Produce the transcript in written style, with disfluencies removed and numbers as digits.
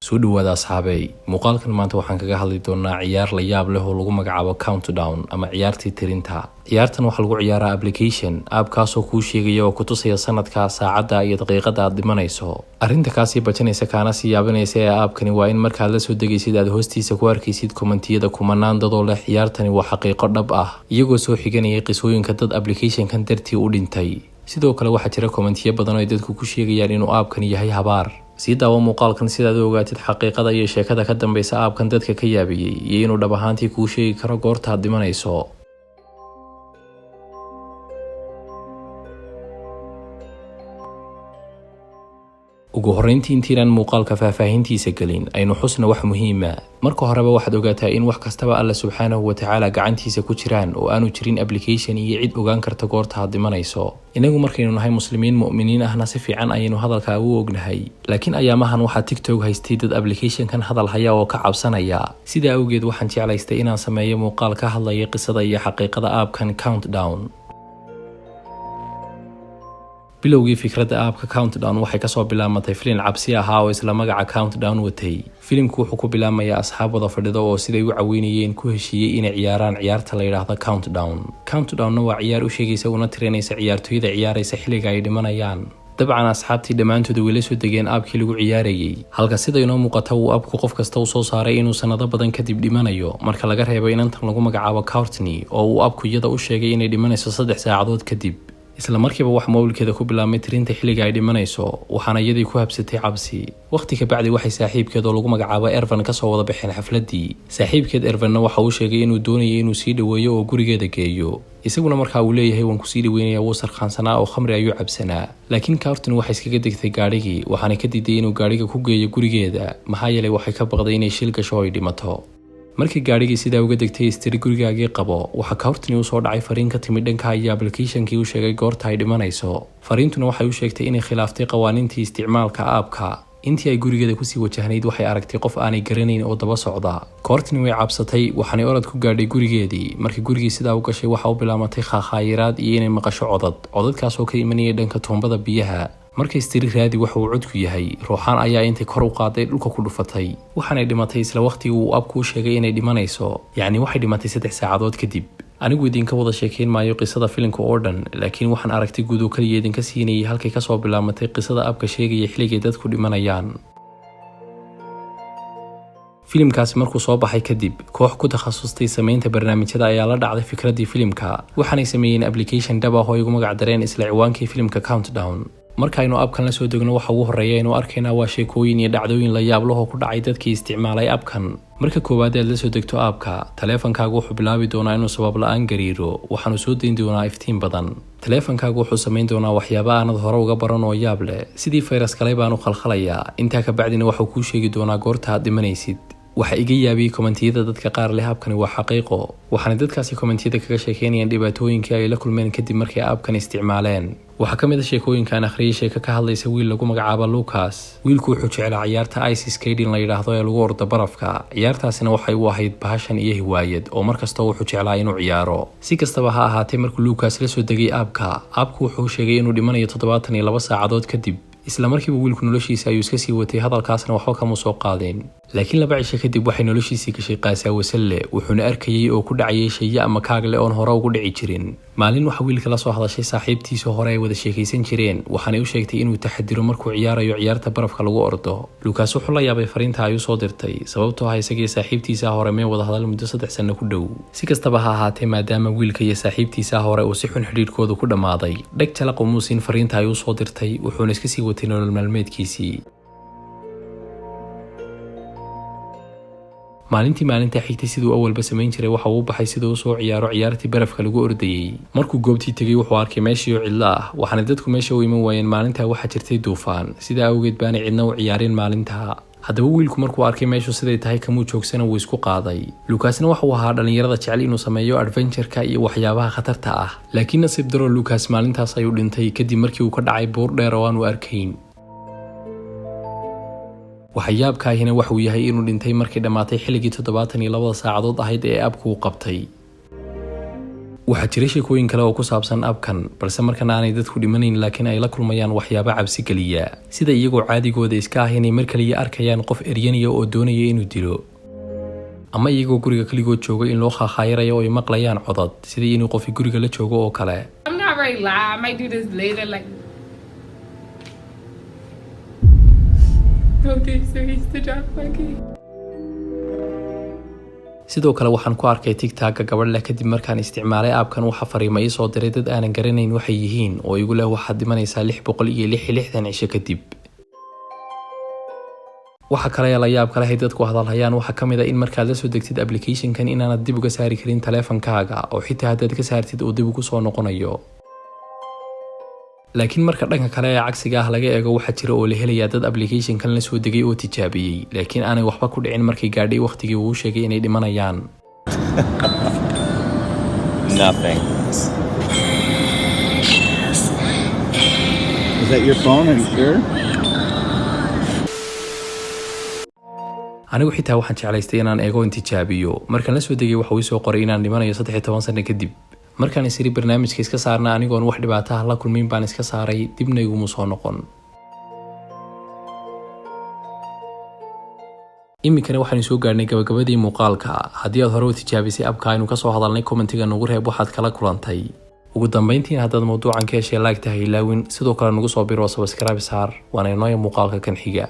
Soo dhawaada asxaabey. Muuqaalkan maanta waxaan kaga hadli doonaa ciyaar la yaab leh oo lagu magacaabo Countdown ama ciyaartii tirinta. Ciyaartan waxaa lagu ciyaaraa application, app-kaasoo kuu sheegaya oo kutusaya sanadka, saacadda iyo daqiiqada aad dhimanayso. Arrinta kaasii bajinaysa kaana sii yaabinaysa ee app-kani waa in markaad la soo degaysid aad hoostiisa ku arkaysid comment-iyada kumanaan dadoo leh "Ciyaartani waa xaqiiqo dhab ah", iyagoo soo xiganayay qisooyinka dad applicationkan dartii u dhintay. Sidoo kale waxaa jira comment-iyo badan oo ay dadku ku sheegayaan inuu app-kani yahay habaar. Sii daawo muuqaalkan sidaad u ogaatid xaqiiqada iyo sheekada ka dambeysa app-kan dadka ka yaabiyey iyo inuu dhab ahaantii kuu sheegi karo goortaad dhimanayso. Ugu horreyntii, intiinaan muuqaalka faahfaahintiisa gelin, aynu xusna wax muhiima. Marka horeba waxaad ogaataa in wax kastaba Alla subxaanahu watacaala gacantiisa ku jiraan oo aanu jirin application iyo cid ogaan karta goorta aad dhimanayso. Inagu markaynu nahay Muslimiin mu'miniin ahna, si fiican ayaynu hadalka ugu ognahay. Laakiin ayaamahan waxaa TikTok haystay dad applicationkan hadal haya oo ka cabsanaya. Sidaa awgeed waxaan jeclaystay inaan sameeyo muuqaal ka hadlaya qisada iyo xaqiiqada app-kan Countdown. Bilowgii fikradda app-ka Countdown waxay kasoo bilaabmatay filin cabsi ahaa oo isla magaca Countdown watay. Filimku wuxuu ku bilaabmayaa asxaab wada fadhida oo siday u caweynayeen ku heshiiyey inay ciyaaraan ciyaarta la yidhaahdo Countdown. Countdownna waa ciyaar u sheegaysa una tirinaysa ciyaartooyda ciyaaraysa xilliga ay dhimanayaan. Dabcan asxaabtii dhammaantooda way la soo degeen app-kii lagu ciyaarayey, halka sida inoo muuqata uu app-ku qof kasta u soo saaray inuu sanado badan kadib dhimanayo, marka laga reebo inantan lagu magacaabo Courtney oo uu app-ku iyada u sheegay inay dhimanayso 3 saacadood kadib. Isla markiiba wax mobilkeeda ku bilaabmay tirinta xilliga ay dhimanayso, waxaana iyadii ku habsatay cabsi. Waqti kabacdi waxay saaxiibkeed oo lagu magacaabo Ervan kasoo wada baxeen xafladii. Saaxiibkeed Ervanna waxa uu sheegay inuu doonayay inuu sii dhoweeyo oo gurigeeda geeyo. Isaguna markaa uu leeyahay "Waan kusii dhaweynaya." Wuu sarkhaansanaa oo khamri ayuu cabsanaa. Laakiin Courtney waxay iskaga degtay gaadhigii, waxaana ka diiday inuu gaadhiga ku geeyo gurigeeda, maxaa yeelay waxay ka baqday inay shil gasho oo ay dhimato. Markii gaadhigii sidaa uga degtay, istiri "Gurigaagii qabo", waxaa Courtney usoo dhacay fariin ka timid dhanka iyo applicationkii u sheegay goorta ay dhimanayso. Fariintuna waxay u sheegtay inay khilaaftay qawaaniintii isticmaalka app-ka. Intii ay gurigeeda kusii wajahnayd waxay aragtay qof aanay garanayn oo daba socda. Courtney way cabsatay, waxaanay orod ku gaadhay gurigeedii. Markii gurigii sidaa u gashay, waxa u bilaamatay khaakhaayiraad iyo inay maqasho codad, codadkaasoo ka imanayay dhanka tuumbada biyaha. Markay istiri "Raadi waxa uu codku yahay", ruuxaan ayaa intay kor u qaaday dhulka ku dhufatay, waxaanay dhimatay isla waqtigii uu app-ku u sheegay inay dhimanayso. Yacni waxay dhimatay 3 saacadood kadib. Anigu idinka wada sheekeyn maayo qisada filimka oo dhan, laakiin waxaan aragtay guud oo kaliya idinka siinayay halkay kasoo bilaamatay qisada app-ka sheegaya xilligay dadku dhimanayaan. Filimkaasi markuu soo baxay kadib, koox ku takhasustay sameynta barnaamijyada ayaa la dhacday fikraddii filimka, waxaanay sameeyeen application dhab ah oo ay ugu magac dareen isla ciwaankii filimka, Countdown. Markaaynu app-kan la soo degno, waxa ugu horreeya aynu arkaynaa waa sheekooyin iyo dhacdooyin la yaab lahoo ku dhacay dadkii isticmaalay app-kan. Marka koowaad aad la soo degto app-ka, taleefankaagu wuxuu bilaabi doonaa inuu sabab la-aan gariiro, waxaanu soo dayn doonaa iftiin badan. Taleefankaagu wuxuu samayn doonaa waxyaaba aanad hore uga baran oo yaab leh, sidii fayras galay baanu khalkhalayaa. Intaa kabacdina waxuu kuu sheegi doonaa goorta aad dhimanaysid. Waxa iga yaabiyey comment-iyada dadka qaar leh "App-kani waa xaqiiqo", waxaana dadkaasi comment-iyada kaga sheekeynayaan dhibaatooyinkii ay la kulmeen kadib markay app-kan isticmaaleen. Waxaa ka mid a sheekooyinkaan akhriyay sheeko ka hadlaysa wiil lagu magacaabo Lucas. Wiilku wuxuu jeclaa ciyaarta ice skating la yidhaahdo ee lagu ordo barafka. Ciyaartaasina waxay u ahayd passion iyo hiwaayad oo markasta wuxuu jeclaa inuu ciyaaro. Si kastaba ha ahaatee, markuu Lucas la soo degay app-ka, app-ku wuxuu sheegay inuu dhimanayo 72 saacadood kadib. Isla markiiba wiilku noloshiisa ayuu iska sii watay, hadalkaasna waxba kama soo qaadeen. Laakiin 2 cisho kadib waxay noloshiisii gashay qaasaawasale, wuxuuna arkayey oo ku dhacayay shaye ama kaagle oon hore ugu dhici jirin. Maalin waxa wiilka la soo hadashay saaxiibtiisa hore ay wada sheekaysan jireen, waxaanay u sheegtay inuu taxadiro markuu ciyaarayo ciyaarta barafka lagu ordo. Lukaas wuxuu la yaabay fariinta ay usoo dirtay, sababtoo ah isagii saaxiibtiisa hore mee wada hadal muddo 3 sano ku dhow. Si kastaba ha ahaatee, maadaama wiilka iyo saaxiibtiisa hore uu si xun xidhiidhkoodu ku dhammaaday, dheg jalaq umuusin fariinta ay usoo dirtay, wuxuuna iska sii watay nolol maalmeedkiisii. Maalintii maalintaa xigtay, siduu awalba samayn jiray, waxa uu u baxay siduu usoo ciyaaro ciyaartii barafka lagu ordayey. Markuu goobtii tegey, wuxuu arkay meeshii oo cidlo ah, waxaana dadku meesha u iman waayeen maalintaa waxaa jirtay duufaan, sidaa awgeed baanay cidna u ciyaarin maalintaa. Haddaba wiilku markuu arkay meeshu siday tahay, kamuu joogsana, wuu isku qaaday. Lukaasna waxuu ahaa dhallinyarada jecel inuu sameeyo adventureka iyo waxyaabaha khatarta ah. Laakiin nasiib daro, Lukas maalintaas ayuu dhintay kadib markii uu ka dhacay buur dheer oo aanu arkayn. Waxyaabkaahina waxuu yahay inuu dhintay markii dhammaatay xilligii 72-da saacadood ahayd ee app-ku uu qabtay. Waxaa jira sheekooyin kale oo ku saabsan app-kan, balse markan aanay dadku dhimanayn, laakiin ay la kulmayaan waxyaabo cabsi geliya, sida iyagoo caadigooda iska ah inay mar kaliya arkayaan qof eryanaya oo doonaya inuu dilo, ama iyagoo guriga keligood jooga in loo khakhaayarayo oo ay maqlayaan codad, sidii inuu qofi guriga la joogo oo kale. I'm not very loud. I might do this later. Like, okay, so he's the drop monkey. Sidoo kale waxaan ku arkay TikTok-ga gabadh leh: "Kadib markaan isticmaalay app-kan, waxa fariimo ii soo diray dad aanan garanayn waxay yihiin oo igu leh waxaad dhimanaysaa 666 cisho kadib." Waxa kale ee la yaab kale hay dadku hadalhayaan waxaa ka mid a in markaad la soo degtid applicationkan inaanad dib uga saari karin taleefankaaga, oo xitaa haddaad ka saartid uu dib ugu soo noqonayo. Laakiin marka dhanka kale ee cagsiga ah laga eego, waxaa jira oo la helayaa dad applicationkan la soo degay oo tijaabiyey, laakiin aanay waxba ku dhicin markay gaadhay wakhtigii uu sheegay inay dhimanayaan. Nothing. Is that your phone? Are you sure? Anigu xitaa waxaan jeclaystay inaan eego, in tijaabiyo. Markaan la soo degay waxa uu soo qoray inaan dhimanayo 13 sano kadib. Markaan isiri barnaamijka iska saarna, anigoon wax dhibaataha la kulmin baan iska saaray, dibna iguma soo noqon. Iminkana waxaanu soo gaadhnay gabagabadii muuqaalka. Haddii aad hore u tijaabisay app-ka aynu kasoo hadalnay, comment-iga nagu reeb waxaad kala kulantay. Ugu dambeyntiin, haddaad mawduucan ka heshay, like tahay ilaawin. Sidoo kale nagu soo biro, subscribe saar. Waana inooya muuqaalka kan xiga.